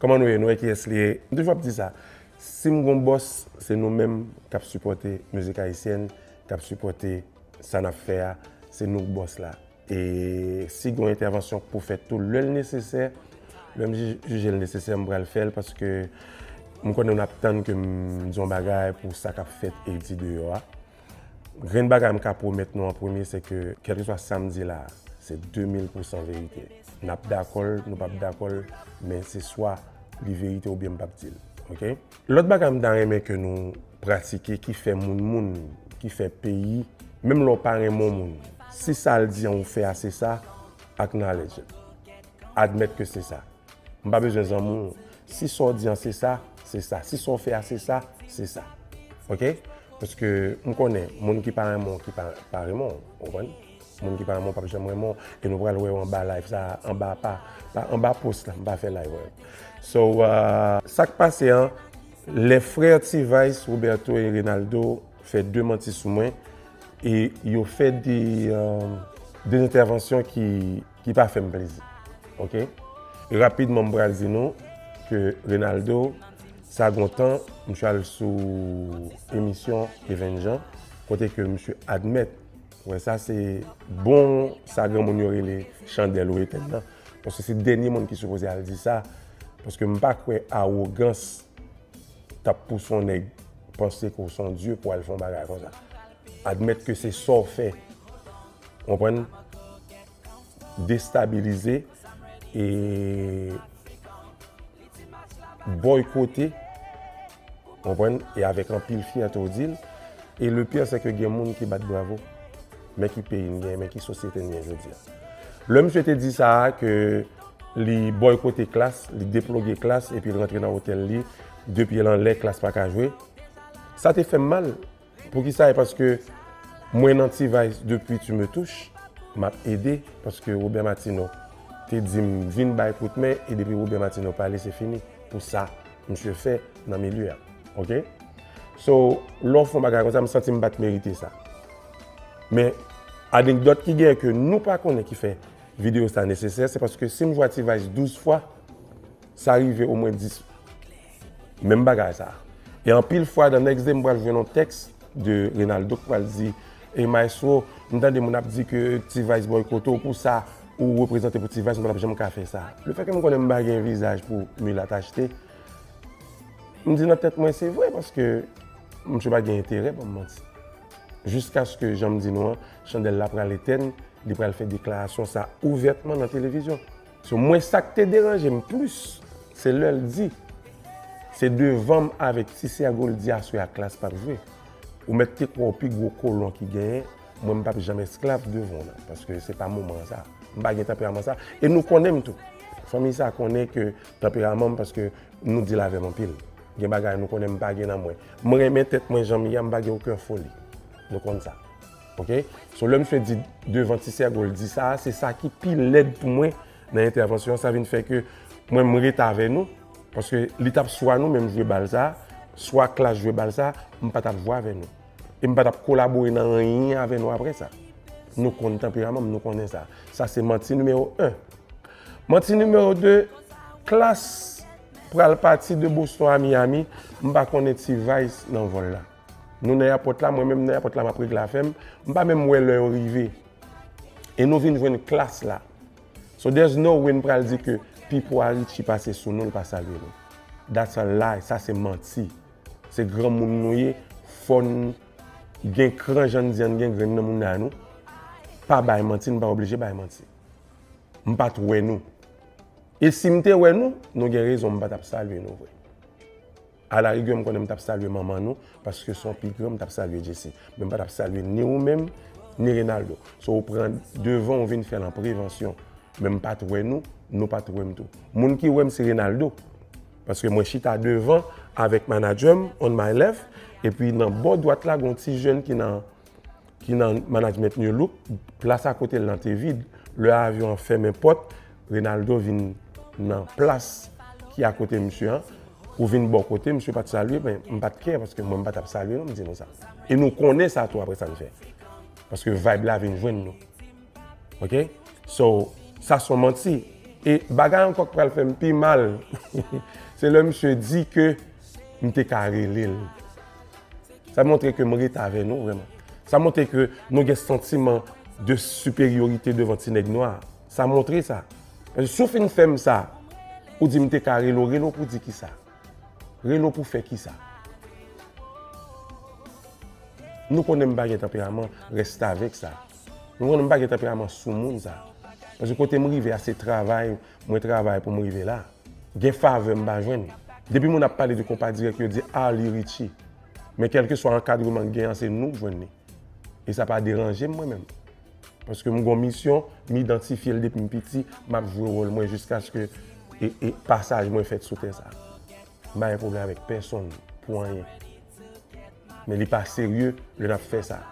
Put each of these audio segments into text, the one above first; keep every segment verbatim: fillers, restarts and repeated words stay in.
Kòman nou ye? Nou wè kiyès li ye? M toujou ap di sa. Si m gon bòs, se nou menm k ap sipòte mizik ayisyèn, k ap sipòte sa n ap fè a. Se nou k bòs la. E si gon entèvansyon k pou fèt tou, lè l nesesè, lè m ji- jije l nesesè, m pral fè l paske m konnen n ap tann ke m di yon bagay pou sa k ap fèt e di deyò a. Grenn bagay m ka pwomèt nou an premye, se ke kèlkeswa sa m di la, se de mil pousan verite. N ap dakò l, nou p ap dakò l, men se swa li verite oubyen m p ap di l. Oke? Lòt bagay m ta renmen ke nou pratike ki fè moun moun, ki fè peyi, menm lè w pa renmen yon moun, si sa l di an ou fè a se sa, acknowledge it. Admèt ke se sa. M pa bezwen zanmi w. Si sa w di an se sa, se sa. Si sa w fè a se sa, se sa. Oke? Paske m konnen moun ki pa renmen w, ki pa, pa renmen w. Ou konprann? Moun ki pa renmen w p ap janm renmen w. E nou pral wè yo anba live sa, anba pa, pa anba post la, m pa fè live, wè. So, uh, sa k pase an, lè frè T-Vice, Roberto e Renaldo fè de manti sou mwen, e yo fè de, uh, de entèvansyon ki, ki pa fè m plezi. Oke? E rapidman, m pral di nou ke Renaldo, sa gon tan, misye al sou emisyon Even Jean, kote ke misye admèt, wè, sa se bon, sa granmoun yo rele chandèl ou etèn nan. Paske se dènye moun ki sipoze al di sa. Paske m pa kwè awogans t ap pouse yon nèg panse ke w se yon dye pou al fè yon bagay konsa. Admèt ke se sa w fè. Konprann? Destabilize e bòykote, konprann, e avèk anpil fyète w di l. E le pire, se ke gen moun ki bat bravo. Men ki peyi n gen, men ki sosyete n gen jodi a. Lè misye te di sa a, ke li bòykote Klass, li deploge Klass, epi l rantre nan otèl li, de pye l anlè, Klass pa ka jwe. Sa te fè m mal. Poukisa? E paske mwen nan T-Vice depi Tu me touches, m ap ede, paske Robert Martineau te di m vin bay kout men, e depi Robert Martineau pale, se fini. Pou sa misye fè nan milye a. Oke? So, lè w fè yon bagay konsa, m santi m pa t merite sa. Men, anekdòt ki gen ke nou pa konnen ki fè videyo sa nesesè, se paske si m jwe a T-Vice douz fwa, sa rive omwen dis. Menm bagay sa. E anpil fwa, the next day, m pral jwenn yon tèks de Renaldo k pral di, "Ey, maestro, m tande moun ap di ke T-Vice bòykote w pou sa, ou reprezante pou T-Vice, m pa t ap janm ka fè sa." Lefètke m konnen m pa gen vizaj pou milat achte, m di nan tèt mwen, se vre, paske misye pa gen enterè ban m manti. Jiskaske, jan m di nou an, chandèl la pral etèn, li pral fè deklarasyon sa ouvètman nan televizyon. So, mwen, sa k te deranje m plis, se lè l di, se devan m avèk Ti Sègo l di aswè a Klass p ap jwe. Ou mèt te kwè w pi gwo kolon ki genyen, mwen, m p ap janm esklav devan w nan, paske se pa moman sa. M pa gen tanperaman sa. E nou konnen m tou. Fanmi sa konnen ke tanperaman m, paske nou deal avè m anpil. Gen bagay nou konnen m pa gen nan mwen. Mwen renmen tèt mwen jan m ye a, m pa gen okenn foli. Nou konn sa. Oke? So, lè misye di devan Ti Sègo l di sa, se sa ki pi lèd pou mwen nan entèvansyon an. Sa vin fè ke mwen, m ret avè nou, paske li t ap swa nou menm jwe bal sa, swa Klass jwe bal sa, m pa t ap jwe avè nou. E m pa t ap kolabore nan anyen avè nou apre sa. Nou konn tanperaman m, nou konnen sa. Sa se manti nimewo en. Manti nimewo de, Klass pral pati de Boston a Miami, m pa konnen T-Vice nan vòl la. Nou nan èpòt la, mwen menm nan èpòt la, m ap regle afè m, m pa menm wè lè yo rive. E nou vin jwenn Klass la. So there's no way n pral di ke Pipo a Richie pase sou nou, l pa salye nou. That's a lie, sa se manti. Se granmoun nou ye, fò n gen kran jan n di an gen grenn nan mouda nou. Pa bay manti, n pa oblije bay manti. M pa t wè nou. E si m te wè nou, nou gen rezon, m pa t ap salye nou vre. Alarigè, m konnen m t ap salye manman nou, paske se yon pi gran, m t ap salye Jesse. Men m pa t ap salye ni ou menm, ni Renaldo. So, ou pran devan, ou vin fè l an prevansyon. Men m pa t wè nou, nou pa t wè m tou. Moun ki wè m, se Renaldo. Paske mwen chita devan avèk manadjè m, on my left, epi nan bò dwat la, gen yon ti jèn ki nan ki nan management New Look, plas a kote l lan te vid. Lè avyon an fèmen pòt, Renaldo vin nan plas ki akote misye an. Ou vin bò kote, misye pa t salye, men m pa t kè, paske mwen m pa t ap salye non, m di nou sa. E nou konnen sa tou apre sa n fè. Paske vibe la vin jwenn nou. Oke? So, sa se yon manti. E bagay ankò k pral fè m pi mal, se lè misye di ke m te ka rele l. Sa montre ke m ret avè nou vrèman. Sa montre ke nou gen santiman de siperyorite devan ti nèg nwa. Sa montre sa. Paske si w fin fè m sa, ou di m te ka rele w, rele w pou di kisa? Rele w pou fè kisa? Nou konnen m pa gen tanperaman restavèk sa. Nou konnen m pa gen tanperaman soumoun sa. Paske kote m rive a, se travay, mwen travay pou m rive la. Gen favè m pa jwenn. Depi moun ap pale de konpa dirèk, yo di Arly Richie. Men kèlkeswa ankadreman k gen an, se nou k jwenn li. E sa pa deranje m mwen menm. Paske m gon misyon, m idantifye l depi m piti, m ap jwe wòl mwen jiskaske e, e pasaj mwen fèt sou tè sa. M pa gen pwoblèm avèk pèsonn pou anyen. Men li pa serye lè n ap fè sa.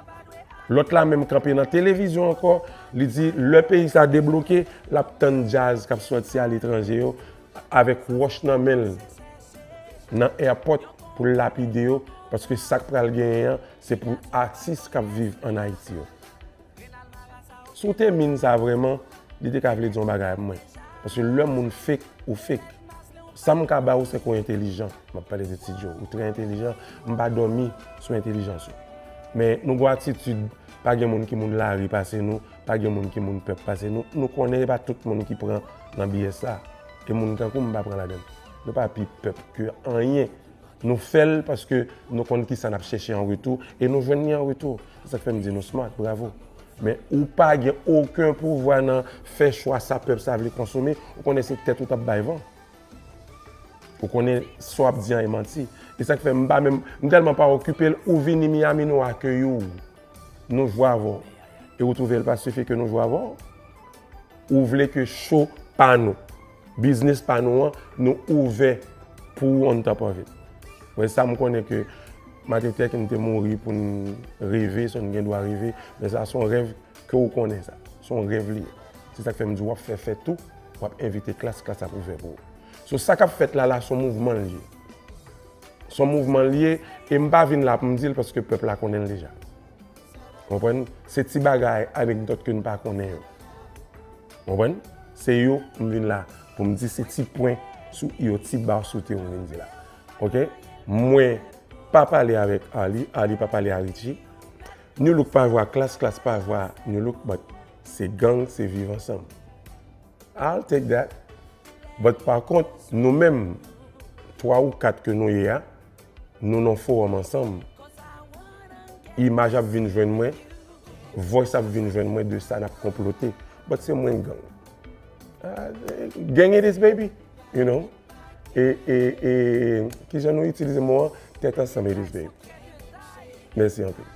Lòt la menm kanpe nan televizyon ankò, li di lè peyi sa debloke, l ap tann djaz k ap sòti aletranje yo avèk wòch nan men l nan airport pou l lapide yo, paske sa k pral genyen an, se pou atis k ap viv ann Ayiti yo. Si w te min sa vrèman, li te ka vle di yon bagay pou mwen. Paske lè moun fake, ou fake. Sa m ka ba ou, se ke w entelijan. M ap pale de Ti Djo. Ou trè entelijan. M pa dòmi sou entelijans ou. Men nou gon atitid, pa gen moun ki moun lari pase nou, pa gen moun ki moun pèp pase nou. Nou konnen e pa tout moun ki pran nan B S sa. E moun tankou m, m pa pran ladan l. Nou pa pi pèp ke anyen. Nou fè l paske nou konn kisa n ap chèche an retou e nou jwenn li an retou. Se sa k fè m di nou smart, bravo. Men ou pa gen okenn pouvwa nan fè chwa sa pèp sa vle konsome, ou konnen se tèt ou t ap bay van. Ou konnen sa w ap di an e manti. E sa k fè m pa menm, m tèlman pa okipe l, ou vini Miami, nou akeyi w. Nou jwe avè w. E ou twouve l pa sifi ke nou jwe avè w? Ou vle ke show pa nou, biznis pa nou an, nou ouvè pou ou on top of it. Mwen sa m konnen ke Martin Luther King te mouri pou n reve, so n gen dwa reve, men sa se yon rèv ke ou konnen sa. Se yon rèv li ye. Se sa k fè m di w ap fè fèt ou, w ap envite klas, klas ap ouvè pou ou. So sa k ap fèt la la, se yon mouvman l ye. Se yon mouvman l ye, e m pa vin la pou m di l paske pèp la konnen l deja. Konprann? Se ti bagay, anekdòt ke n pa konnen yo. Konprann? Se yo m vin la pou m di, se ti pwen sou i yo, ti ba sou te yo m vin di la. Oke? Mwen pa pale avèk Arly, Arly pa pale a Richie. Nu Look pa jwe a Klass, Klass pa jwe a Nu Look, but se gang, se viv ansanm. I'll take that. But pa kont, nou menm, twa ou kat ke nou ye a, nou nan fowòm ansanm. Imaj ap vin jwenn mwen, voice ap vin jwenn mwen de sa n ap konplote. But se mwen gang. Ah, gang it is, baby. You know? E, e, e, kijan nou itilize mo an? Tèt ansanm it is, baby. Mèsi anpil.